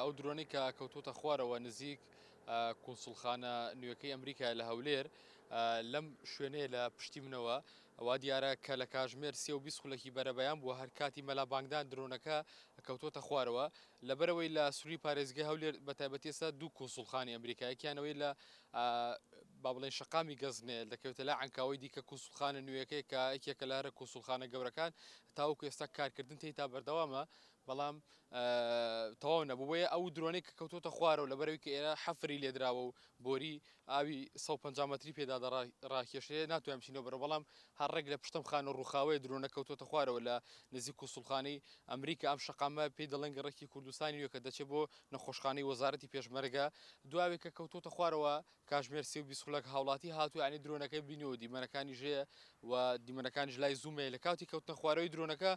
ئەو درۆنەی کە کەوتۆتە خوارەوە نزیک کونسوڵخانە نوێکەی ئەمریکا لە هەولێر لەم شوێنەیە لە پشتی منەوە وا دیارە کە لە کاژمێر 3:20 خولەکی بەرەبەیان بووە هەر کاتی مەلا بانگدان درۆنەکە کەوتۆتە خوارەوە لەبەرەوەی لە سوری پارێزگای هەولێر بە تایبەتی ئێستا دوو کونسوڵخانی ئەمریکا یەکیانەوەی لە با بڵێن شەقامی گەزنێ دەکەوێتە لە عەنکاوەی دیکە کونسوڵخانە نوێیەکەی کە یەکێکە لە هەرە کونسوڵخانە گەورەکان تاوەکو ئێستا کارکردن تێیدا بەردەوامە بەڵام تەواو نەبوو بۆیە ئەو درۆنەی کە کەوتۆتە خوارەوە لەبەرەوەی کە ئێرە حەفری لێدراوە و بۆری ئاوی 150 مەتری پێدا ڕاکێشرێ ناتوانین بچینەوە بەرەوە بەڵام هەر ڕێک لە پشتم خانە ڕووخاوەیە درۆنە کەوتۆتە خوارەوە لە نزیک کونسوڵخانەی ئەمریکا ئەم شەقامە پێی دەڵێن گەڕەکی کوردستانی نوێ کە دەچێت بۆ نەخۆشخانەی وەزارەتی پێشمەرگە دواوێک کە کەوتۆتە خوارەوە کاژمێر 3:20 خولەک هاوڵاتی هاتوو یانی درۆنەکەی بینیوە دیمەنەکانیش هەیە و دیمەنەکانیش لای زوومەیە لە کاتی کەوتنە خوارەوەی درۆنەکە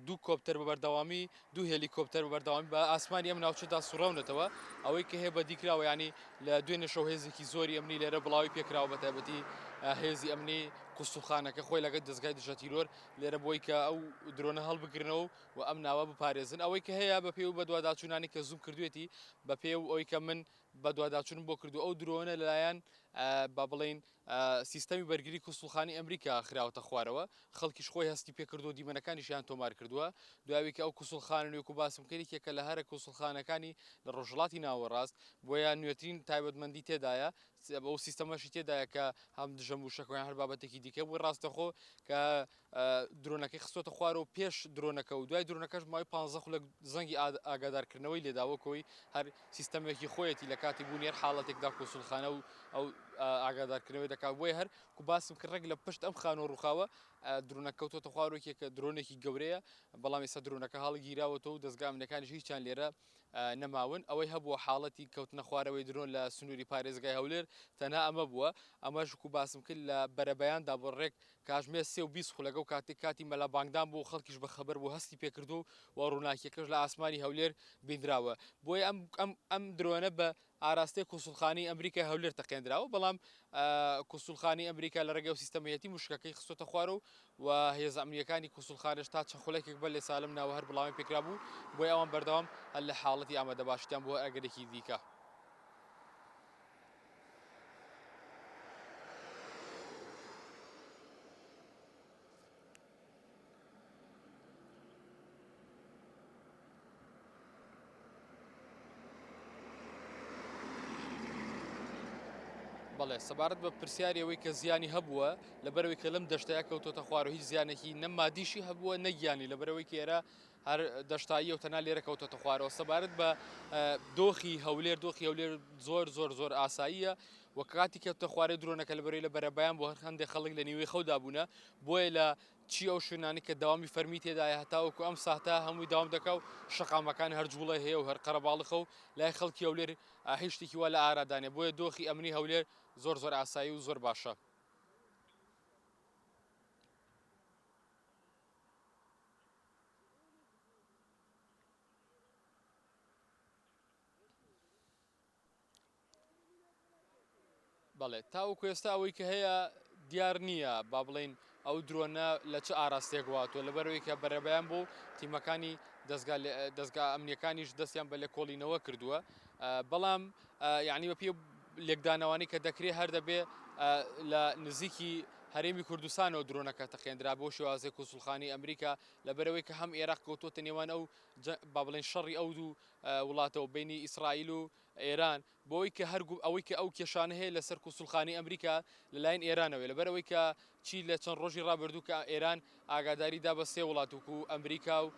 دوو کۆپتەر بە بەردەوامی دوو هێلیکۆپتەر بە بەردەوامی بە ئاسمانی ئەم ناوچەدا سوڕاونەتەوە ئەوەی کە هەیە بەدیکراوە ینی لە دوێنێ شەو هێزێکی زۆری ئەمنی لێرە بڵاوی پێکراوە بە تایبەتی هێزی ئەمنی قوسوخانەکە خۆی لەگەڵ دەزگای دژە تیرۆر لێرە بۆی کە ئەو درۆنە هەڵبگرنەوە و ئەم ناوە بپارێزن ئەوەی کە هەیە بە پێ و بەدواداچوونانی کە زووم کردوێتی بە پێ و ئەوی کە من بەدواداچوونم بۆ کردو ئەو درۆنە لەلایەن با بڵێین سیستەمی بەرگری کونسوڵخانەی ئەمریکا خراوەتە خوارەوە، خەڵکیش خۆی هەستی پێکردووە و دیمەنەکانیشیان تۆمار کردووە، دوای کە ئەو کونسوڵخانە نوێ کو باسم کرد یەکێکە لە هەرە کونسوڵخانەکانی لە ڕۆژهەڵاتی ناوەڕاست، بۆیە نوێترین تایبەتمەندی تێدایە، ئەو سیستەمەشی تێدایە کە هەم دژە مووشەک و یان هەر بابەتێکی دیکە بۆی ڕاستەخۆ کە درۆنەکەی خستۆتە خوارەوە پێش درۆنەکە و دوای درۆنەکەش ماوەی 15 خولەک زەنگی ئاگادارکردنەوەی لێدا وەکۆی هەر سیستەمێکی خۆیەتی لە کاتی بوونی هەر حاڵەتێکدا کونسوڵخانە و ئەو ئاگادارکردنەوەی دەکات بۆیە هەر کو باسم کرد ڕێک لە پشت ئەم خانووە ڕووخاوە درۆنەکە کەوتۆتە خوارەوە یەکێکە درۆنێکی گەورەیە بەڵام ئێستا درۆنەکە هەڵگیراوەتەوە و دەزگا ئەمنیەکانیش هیچیان لێرە نەماون ئەوەی هەبووە حاڵەتی کەوتنە خوارەوەی درۆن لە سنووری پارێزگای هەولێر تەنها ئەمە بووە ئەمەش کو باسم کرد لە بەرەبەیاندا بۆ ڕێک کاژمێر 3:20 خولەکە و کاتێک کاتی مەلا بانگدان بوو خەڵکیش بە خەبەر بوو هەستی پێکردووە و ڕووناکیەکەش لە ئاسمانی هەولێر بینراوە بۆیە ئەم ئەم ئەم درۆنە بە ئاراستەی کونسوڵخانەی ئەمریکای هەولێر تەقێندراوە، بەڵام کونسوڵخانەی ئەمریکا لە ڕێگەی ئەو سیستەمەیەتی موشکەکەی خستۆتە خوارەوە و هێزە ئەمنییەکانی کونسوڵخانەش تا چەند خولەکێک بەر لە ئێستا لەم ناوە هەر بڵاوەیان پێکرابوو، بۆیە ئەوان بەردەوام هەر لە حاڵەتی ئامادەباشیدان بۆ هەر ئەگەرێکی دیکە. بەڵێ سەبارەت بە پرسیاری ئەوەی کە زیانی هەبووە لەبەرەوەی کە لەم دەشتەیە کەوتۆتە خوارەوە هیچ زیانێکی نە مادیشی هەبووە نە گیانی لەبەرەوەی کە ئێرە هەر دەشتاییە و تەنها لێرە کەوتۆتە خوارەوە سەبارەت بە دۆخی هەولێر دۆخی هەولێر زۆر زۆر زۆر ئاساییە و کاتی کەوتە خوارێ درۆنەکە لەبەرەی لە بەرەبەیان بۆ هەر هەندێک خەڵک لە نیوەی خەودا بوونە بۆیە لە چی ئەو شوێنانەی کە دەوامی فەرمی تێدایە هەتاوەکو ئەم ساتە هەمووی داوام دەکا و شەقامەکان هەر جوڵەی هەیە و هەر قەرەباڵخە و لای خەڵکی هەولێر هیچ شتێکی وا لە ئارادا نیە بۆیە دۆخی ئەمنی هەولێر زۆر زۆر ئاسایی و زۆر باشە. بەڵێ تاوەکو ئێستا ئەوەی کە هەیە دیار نییە با بڵین ئەو درۆنە لە چ ئاراستێک واتوە لەبەرەوەی کە بەرەبەیان بوو تیمەکانی دەستگا ئەمنیەکانیش دەستیان بە لێکۆڵینەوە کردووە بەڵام یعنی بە پێ لێکدانەوانی کە دەکرێت هەر دەبێ لە نزیکی هەرێمی کوردستانەوە درۆنەکە تەقێنرا بۆ شێوازێک کونسوڵخانی ئەمریکا لەبەرەوەی کە هەم ئێراق کەوتۆتە نێوان ئەو با بڵێن شەڕی ئەو دوو وڵاتەوە بینی ئیسرائیل و ئێران، بەوەی کە هەر ئەوەی کە ئەو کێشانە هەیە لەسەر کونسوڵخانەی ئەمریکا لەلایەن ئێرانەوەیە لەبەر ئەوەی کە چی لە چەند ڕۆژی ڕابردوو کە ئێران ئاگاداری دا بە سێ وڵات وکو ئەمریکا و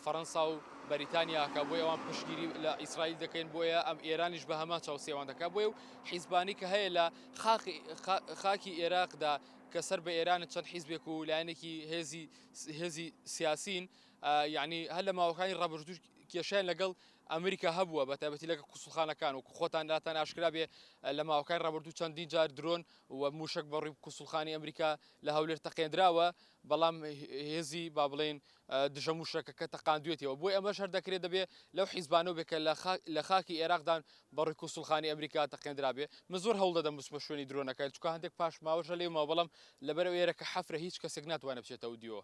فەرەنسا و بەریتانیا کە بۆی ئەوان پشتگیری لە ئیسرائیل دەکەین بۆیە ئەم ئێرانیش بە هەمان چاو سێوان دەکات بۆیە و حیزبانی کە هەیە لە خاکی ئێراقدا کە سەر بە ئێرانە چەند حیزبێک و لایەنێکی هێزی هێزی سیاسین یعنی هەر لە ماوەکانی ڕابردوو کێشیان لەگەڵ ئەمریکا هەبووە بە تایبەتی لەگەڵ کونسوڵخانەکان وەکو خۆتان لاتان ئاشکرا بێ لە ماوەکانی ڕابردوو چەندین جار درۆن و موشک بە ڕووی کونسوڵخانی ئەمریکا لە هەولێر تەقێندراوە بەڵام هێزی با بڵێین دژە موشەکەکە تەقاندوێتەوە بۆی ئەمەش هەر دەکرێت دەبێ لەو حیزبانەوە بێ کە لە خاکی ئێراقدان بە ڕووی کونسوڵخانی ئەمریکا تەقێندرابێ من زۆر هەوڵ دەدەم بچمە شوێنی درۆنەکە چونکە هەندێک پاشماوەش لێ ماوە بەڵام لەبەر ئێرە کە حەفرە هیچ کەسێک ناتوانێت بچێتەوە دیوە.